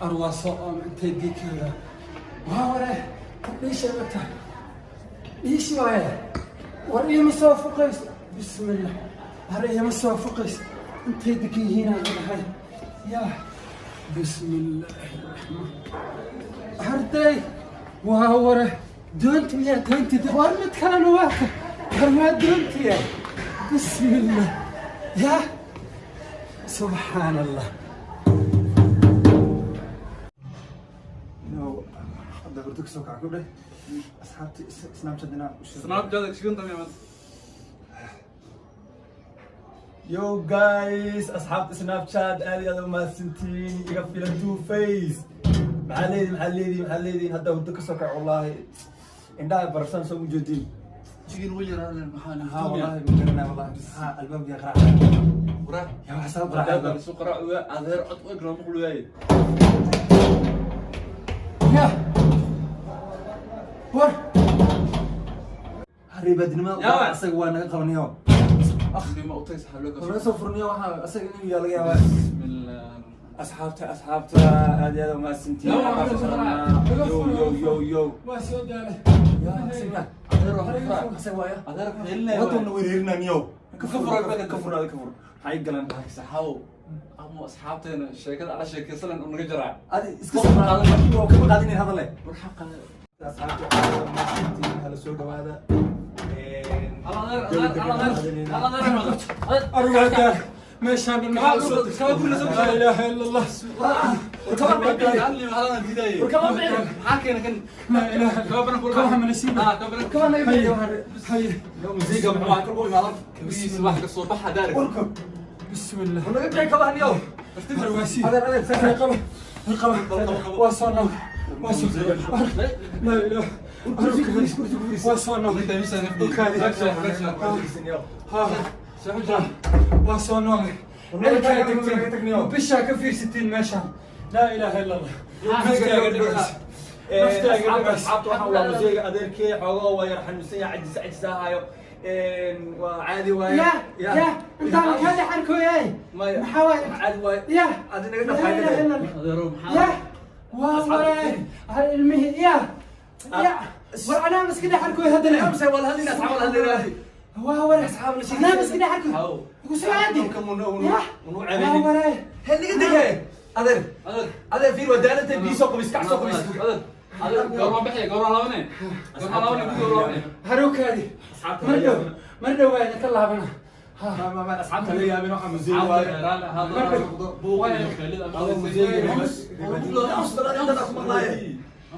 Arwaaso oo intay diikeeda waa ware dhiisha wata dhiishi waaye war iima soo fuqayso bismillah har iima soo fuqayso intay degan yihiin aan dhahay yaa bismillaahi raxmaan arday waa ware doonti miyaa doonti war mid kalena waa ka war waa doontiya bismillah yaa subxaan allah. No, hadda hurdo kasoo kaca ku dheh asxaabta Snapchat inaan u sheego. Snapchat shidan maanta. Yo guys, asxaabta Snapchat, aad iyo aad u mahadsantihiin. Iga filan two face. Maxaa leediin, maxaa leediin, maxaa leediin? Hadda hurdo kasoo kaca, wallaahi indhaha bararsan soo ujeedin. Jigin way yaraadeen maxaa? Ha, wallahi ma garanaya, wallahi maxaa albaabkii qaraaca. Wara. Ya waxa sabab qaraaca Albaabka albaab. Soo qaraac adeer cod u eg loo maqluyaay. Ya war. Hariibadnimada. Yaa. Asaga waa naga qabaniyo. Nima u tagay saxaabka. Naga soo furniyo, waxaa asaga inuu yaa laga yaabaa. Bismillah. Asxaabta, asxaabta, aad iyo aad u mahadsantihiin. Yo yo yo yo. Waa soo daalay. Ya asaga. Adeer wax ku fura. Asaga waaya. Adeer ku xelinaya. Wadana wereerinaniyo. Ka fur albaabka. Ka fur, ka fur, maxay galan? Saxaawo ama asxaabteena sheekada ala sheekaysanan u naga jaraa. Adi iska soo qaadan markii waa kama qaadinin hadale. War xaqan. Asxaabta, aad u mahadsantihiin, hala soo dhawaada. Adeer, adeer, adeer, adeer. Argaa daal meeshaan dhan maxaa usoo Kaba guriga soo laa ilaaha ila allah. Maxaa keena kan? Laa ilaaha. Kaba banan kula. Kabaha mana sii. Ah, kaba banan. Kaba naga bixiyo. Haye. Musiga muxuu ahaa kor u imaadan kabihiisa wax ka soo baxa daarig. Bismillah. Naga bixi kabahan yo. Arwaasi. Adeer, adeer, Hay qaba, hay qaba, waa soo noq, waa soo, laa ilaaha, waa soo noq. Ha, waa soo noqay cirkaa tagteen bishaa ka fiirsatiin meeshaan laa ilaaha ila allah naftaaga dhibaysa, naftaaga dhibaysa. Asxaabta, waxaan waa musiga adeerkee, xoogoo waa yar xanuunsan yahay, cajis cajis ahaayo, waa caadi waaye. Ya ya intaan kaa dhex arkoyay. Maya. Maxaa waaye? Caadi waaye. Ya. Adi naga laa ilaaha ila allah. Adeero. Ya Maxaa? waa waray hal ilmihii ya ya war anaa iska dhex arkoy haddana. Amse wala hadlina, asxaab wala hadlina. Waa waray anaa iska dhex arkoy igu soo caadi ya waa waray. Hel naga degay adeer. Adeer. Adeer fiir, waa daalantay, biyo soo qabis, kac soo qabis. Adeer, adeer, goorma baxay? Goorma laabane? Goorma laabane? Guriga laabane. Harukaadi mar dhow, mar dhow waa idinka laabana. Ha. Ma asxaabta la yaabin, waxa musiga waaye.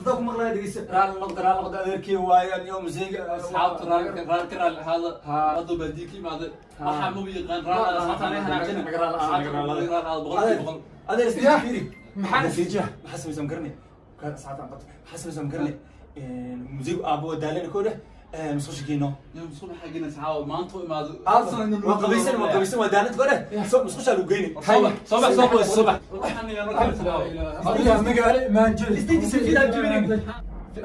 Raali noqda, raali noqda, adeerkii waaye aniyo musiga. Asxaabta raali ka raali ahaada, hadduu baadiye ka imaada waxaa ma yaqaan raali asxaabta anay hanaaqin 100%. Adeer Ya. fiiri. Maxaa natiija? Maxaa samaysan garanay kaad asxaabta aan qabto, maxaa samaysan garanay musigu aabo daalana koo dheh musqusha geeno. Maanta u imaado. Waa qabaysan, waa qabaysan, waa daalad koo dheh soo musqushaa lagu geyni. Soo bax, soo bax, soo bax. Adiga magaalo imaan jiri.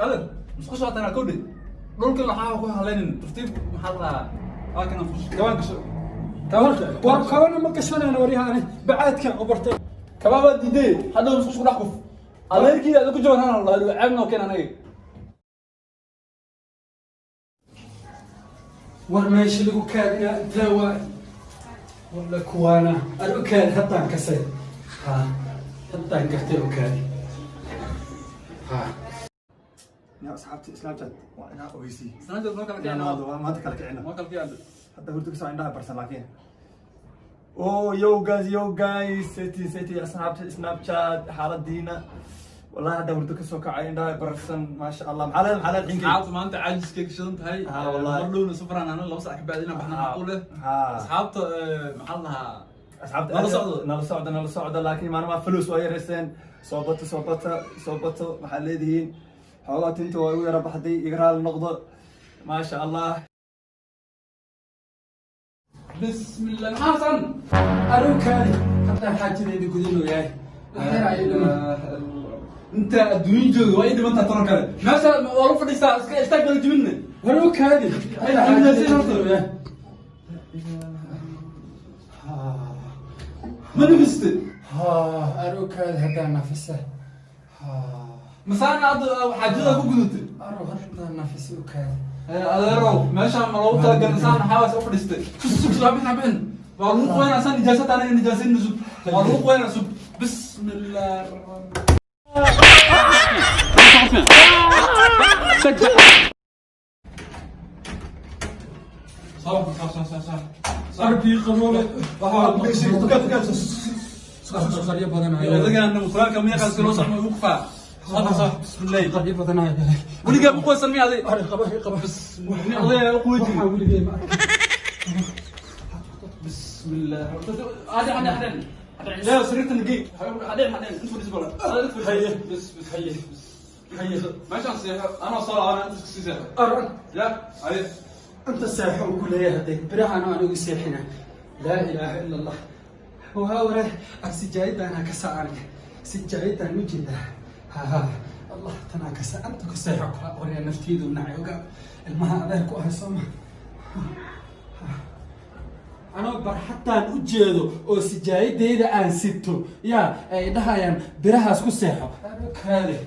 Adeer, musqusha waa tanaa kowdhe, dhulkan waxaa ku halaynin tartiib, maxaa la dhahaa, waa kana musqusha, gabaan gasho. War kabana ma gashanaan waryahaani bacaadkan u bartay. Kabaa baa diiday, hadhow musqusha ku dhex kuf adeerkii aad ku jaban hana la ceebna keen anaga. War meesha lagu kaadinaa intee waa walla kuwaana ar u kaadi haddaan kasay ha haddaan gartay u kaadi ha. Ya asxaabta Snapchat waa inaa ogeysiiy. Snapchat noo kala kicina. Waa maanta kala kicina. Noo kala kicina. Hadda hurdo kasoo indhaha barsan laakiin. Oh, yo guys, yo guys, seti seti asxaabta Snapchat, xaaladiina wallahi hadda hurdo kasoo kacay, indhaha bararsan, maasha Allah. Maxaa leedahay, maxaa leedahay xinkay? Asxaabta, maanta caajiskay ka shidan tahay. Ha, wallahi. Mar dhowna safaraan ana 2 sac ka bacdi inaan baxna macquul leh. Ha. Asxaabta, maxaa la dhahaa? Asxaabta Nala socdo. Nala socdo, nala socdo, laakiin maalmaha fulus waa yareyseen. Soo bato, soo bato, soo bato. Maxaa leedihiin? Xoogaa tinta waa igu yara baxday, iga raali noqdo, maasha Allah. Bismillah, maxaa san? Arukaadi haddaan xaajadeeda gudanoyahay waxyar ayay dhiman. Inta adduunyo jooga waa ii dhimantaa toban kale, meesha waa lu fadhiistaa, iska istaag bala jibinne. Arukaadi haddaan xaajadeeda gudanoyahay. Ma nafiste? Ha, arukaadi haddaan nafisa. Masaana hadda xaajada ku gudatay. Aro hadda nafis u kaadi. Adeerow, meeshaan ma loogu talagalay saan maxaa soo fadhiistay? Sug, sug, bixin, bixin. Waa lagu qoynaa saan nijaasada, aniga nijaasayn sug. Waa lagu qoynaa, sug. Bismillah. صح صح صح صح صح. Arbii qaboobe. Qaryo badan ayaa. Odagaan musulaalka miyaa loo saxmo ugu qfaa. Hadda صح، بسم الله. Qaryo badan ayaa. Weligaa ku qoysan miyaa aday? Ari qaba, qaba. Odayga u qoysi. Waxaa weligay ma arkin. بسم الله. عادي عادي عادي. لا، سريرت نجي. عادي عادي، انت فريز برا. هيا. بس بس هيا بس. هيا. ماشي انا صار انا انت سيزا. Aran. لا هيا. Inta seexo uu ku leeyahay hadday birahan anigu seexina. Laa ilaaha ila Allah. Waa ware sijaayadaana ka saaraya, sijaayadaan u jeedaa. Ha Allah, tanaa ka sa anta ku seexo kala warya naftiidu nacay oga ilmaha adeer ku ahay sooma. Anoo barxadtaan u jeedo oo sijaayadeyda aan sito yaa ay dhahayaan birahaas ku seexo kaale.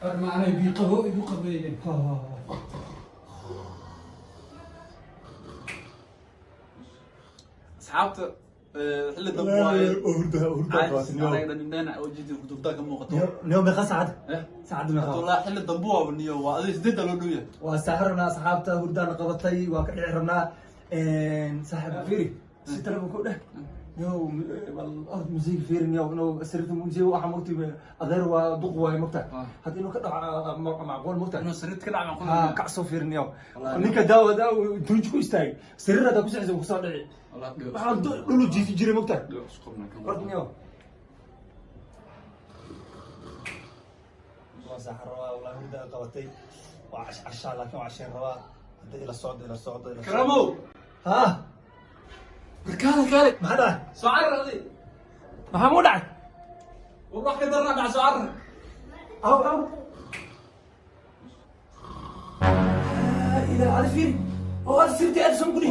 Arma anay biiqabo igu qabeeyeen. Asxaabta, xilli dambe waaye. Hurda hurda. Anaga dhan indhahna oo jidka hurdaa ka muuqato. Niyo, meeqa saacad? Eh? Saacad meeqa? Wallahi xilli dambe waa niyo, waa adiga 8 loo dhow yahay. Waa saaxir rabnaa asxaabta, hurdaan qabatay, waa ka dhici rabnaa. Saaxib, fiiri si telefoon ku dheh. Niyo, ord music fiiri. Niyo, inuu sariirta music waxa mogtay, adeer waa duq waaye mogta. Hadda inuu ka dhaco macquul mogta. Inuu sariirta ka dhaco macquul. Ha kac soo fiiri niyo, ninka daawa daawa duunji ku istaagay sariir haddaa ku sixisa kusoo dhici. Waxaan dhulu jiifi jiray mogta. Ord niyo, waa saaxir rabaa wallahi, hurdaa qabatay, waa cashaa laakiin waa casheen rabaa hadda. Ila socda, ila socda, ila socda. Karamow. Ha. Kaale, kaale. Maxaa dhacay? Soo carar adi. Maxaa muu dhacay? War wax ka darnaa dhac, soo carar. Aw aw ila ada fiiri oo ada sirti aad soo guri.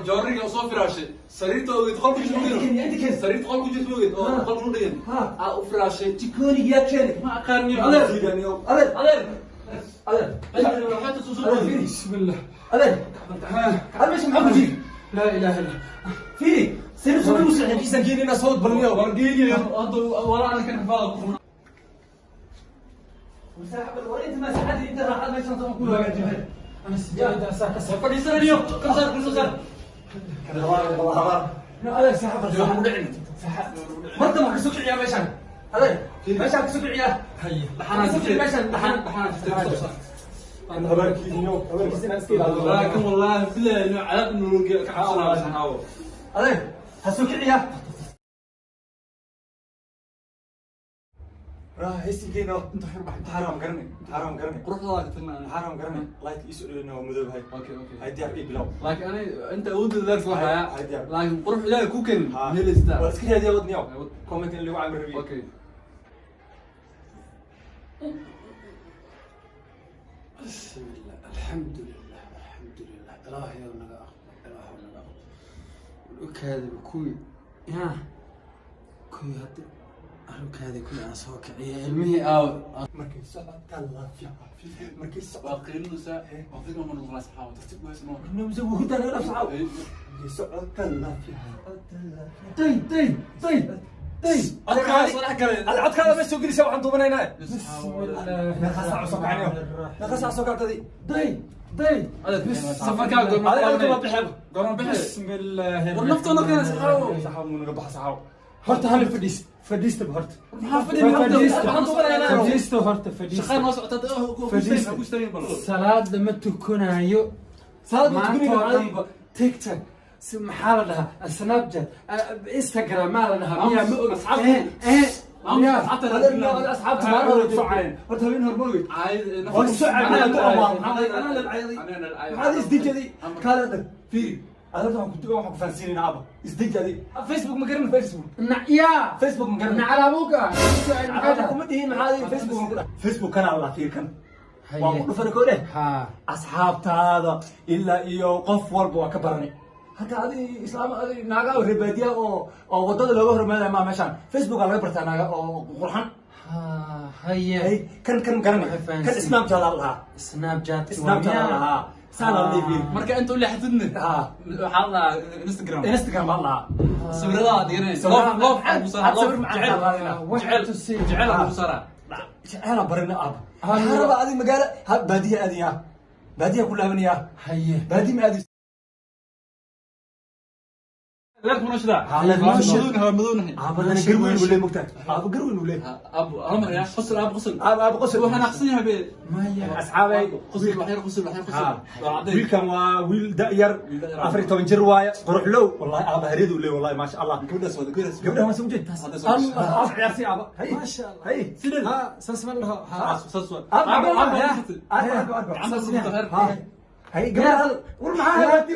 Jooriga soo firaashay sariirta ogeyd qolku jirta mogeyd, sariirta qolku jirta mogeyd oo qolku dhigan aa u firaashay. Jikooniga yaa keenay? Ma aqaaniyo adeer. Adeer. Adeer. Adeer. Adeer. Bismillah. Adeer, aad meesha maxaa ku jiri? Laa ilaaha illa. Fiiri, sariir soo lagu sixin kiisan keenina soo balniyo. Wargeeyo hadda walaa anakan xafaada ku saaxib, war inta ma saxadi inta raaxad meeshan soo ku hagaajinay. Ana sijaayada asaa ka soo fadhiisanayo. Kan saar, kan soo saar. Adeer, saaxib. Joog ugu dhicin. Marta ma kasoo kiciyaa meeshan? Adeer, meeshaan kasoo kiciyaa. Haya. Dhaxanaa jirtay, dhaxan, dhaxanaa jirtay, soo saar. Habaarkiisino, habaarkiisina iska ilaaliyo. Laakiin wallahi bilahi inuu cadaab inuu loo ka cabsanaayo saxaabo. Adeer, ha soo kiciyaa. Heesigeena inta xir bax, inta xaraam garanay, inta xaraam garanay. Quruxdaada ka tagnaa. Xaraam garanay, like isu dhalina waa madoobahay. Okay, okay. Hay, diyaar ii bilow. Laakiin ani inta awoodda dadaalka waxaaya. Hay, diyaar. Laakiin qurux ilaahay ku keenin meelaystaa. Waa iska raadiyaa wadniyow, comment in lagu camir rabiyo. Okay. Bismillah, alxamdulilah, alxamdulilah. Ilaahayow naga aqbal, ilaahow naga aqbal. Ukaadiba kuwii yaa kuwii hadda arukaadi kuwii aan soo kiciya ilmihii aaw. Markay socotaa la fiican, markay socotaa Waa qiilinaysaa waqtiga ma noqonaa saxaabo, tartiib u haysan. Nabsa wuxuu naga dhafsaxaw. Markay socotaa la fiican. Day day day day. Codkaada soo dhex galay. Ada codkaada ma soo gelisa, waxaan duubanaynaa. Bismillah. Meeqa saac soo kacnayo? Meeqa saac soo kactadi? Day day. Safarkaa goorma? Adiga kuma bixin. Goorma bixi? Bismillaahi. War naftoona keena saxaabo. Saxaw muu naga baxa saxaw. Horta hala fadhiis, fadhiista horta. Maxaa fadhiya? Fadhiista. Waxaan duubanaynaa. Fadhiista horta, fadhiista. Shaqada noo socota. Fadhiista. Ku istaagin bal. Salaada ma tukanaayo. Salaad ma maanta tukanayno, oo dhanba TikTok si maxaa la dhahaa, Snapchat, Instagram maa la dhahaa, miyaa ma og. Miyaa. Adeer, asxaabta maalin hore soo cayeen. Horta habeen hore ma ogeyd. Waa soo cayeen, anaa la cayday. Maxaad isdejaday? Kaale adag. Fiiri. Adeer, waxaan ku fahansiinaynaa aba. Isdejaday. Facebook ma garan Facebook. Yaa. Facebook ma garan. Nacalaabuga. Maxaad kuma dhihin, maxaad Facebook ku dhahay? Facebook kana la fiir kan. Waa ku dhufan ko dheh. Ha. Asxaabtaada ilaa iyo qof walba waa ka baranay. Hadda adi islaam adi naaga oo reer baadiya oo wadada looga hormaadayo maa meeshaan. Facebook aa laga bartaa naaga oo qurxan. Ha, haye. Hay, kan garanay. Waxay Kan fahansiin. Snapchat aa lahaa. Snapchat. Snapchat aa lahaa, saan aa leeyahay. Marka inta u leexatidna Ha. waxaa la dhahaa Instagram. Instagram baa lahaa. Sawirada dhiganaysa. Sawirada love macaan. lagu saaraa. Had sawir macaan jecel baa qaadayna. jecel Tusi. Jecel lagu saaraa. Jeceela barina aab. Waxaa rabaa adi magaala ha baadiya aadiya, baadiya ku laabanaya. Haye. Baadiya ma aadi. Leerka ma noo shidaa? Ha, leerka ma noo shidaa. Madownahay, waa madownahay. Aabadana garweyn uu leeyahay, mogtahay aaba garweyn uu leeyahay. Aab, hal mar yaa qosol, aab, qosol. Aab, aab, qosol. Waxaan aqsan yahay be. Maya. Asxaabay. Qosol wax yar, qosol wax yar, qosol. Ha. Waa cadday. Wiilkan waa wiil da-yar. Wiil da' yar. 14 jir waaye, quruxlow wallahi, aaba hareedu leeyahay wallahi, maasha Allah. Gabadhaas waa gabadhaas. Gabdhaha waa soo jeed. Hadda soo Allah, aab ciyaarsi aaba, hay. Maasha Allah. Hay. Sidee? Ha, saas ma dhaho. Ha. Saas waa. Aab, aab, aab, aab. aab, aab, aab. Gacanta ku qabta. Ha. Hay, gabadha war maxaa hawaati.